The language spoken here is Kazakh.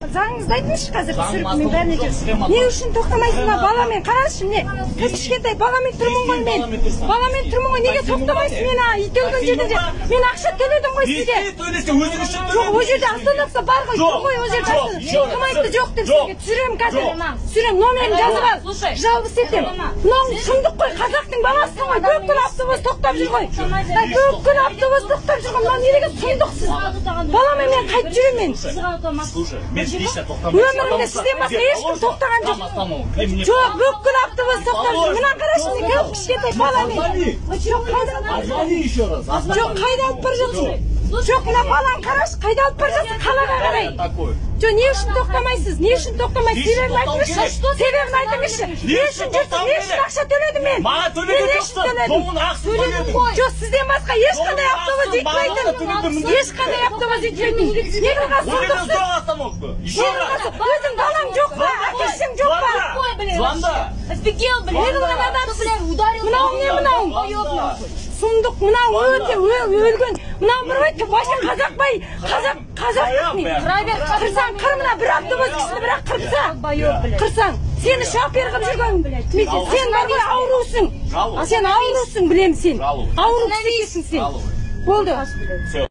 Заңыңызды айтыңызшы қазір, Заңым түсіріп мен бәріне. жоқ, схема. Не үшін тоқтамайсың? Мына баламен қараңызшы, міне, кішкентай баламен тұрмын ғой мен. Баламен тұрсың. Баламен тұрмын ғой, неге Такси тоқтамайсыз ма? мен ителген Такси жерден? ма? Мен ақша төледім ғой сізге. Несіне төлесе, өзің үшін Жоқ, ол төледің. жерде остановка бар ғой, Жоқ, тұр ғой ол жерде. жоқ, еще раз. Кім айтты жоқ деп Жоқ. сізге? Түсіремін қазір. Жоқ. Түсіремін, номерін жазып ал. Слушай. Жалғыз етемін. Мынау сұмдық қой, қазақтың баласысың ғой. Бүкіл автобус тоқтап жүр ғой. Бүкіл автобус тоқтап жүр ғой. Мынау не деген сұмдық сіз? Баламен мен қайтып жүремін мен? Слушай, мен лично тоқтамаймын. Өмірімде сізден басқа ешкім тоқтаған жоқ. Жоқ, бүкіл автобус тоқтап жүр. Мына қарашы, міне, кіп кішкентай баламен. Жоқ, қайда алып бара Позвони еще раз. Жоқ, қайда алып бара жатсың? Жоқ, мына баланы қарашы, қайда алып бара жатсың, қалаға қарай? Такой. Жоқ, не үшін тоқтамайсыз? Не үшін тоқтамайсыз? Не үшін Себебін тоқтау айтыңызшы. керек? Себебін айтыңызшы. Не үшін жүрсіз? Не үшін ақша төледім мен? Маған төлеген Мен не үшін жоқсың. төледім? Жолын ақысын төледің. Жоқ, сізден басқа ешқандай Жолын автобус ақысын маған да өйтпейтін. төледім. Ешқандай автобус өйтпейтін. Не қылған Ол жерден сұмдықсыз? сұрақ остановку. Еще Не раз. қылған? Өзің балаң жоқ па? Әке шешең жоқ па? Какой, блин, Звонда. Офигел, блин. Не қылған адамсыз? Блин, ударил. Мынау не, мынау? Сұмдық мынау, өте өлген. Мынау бір ғой, вообще қазақ бай, қазақ, қазақ Баян, мен. бәрі. Қырсаң, қыр мына бір автобус кісіні, бірақ қырса. Қырсаң, сені шофер қылып жүрген. Сен бар ғой, аурусың. Жалоб. Сен аурусың, білемін сен. Жалоб. Ауру кісі екенсің сен. Жалоб. Болды. Все.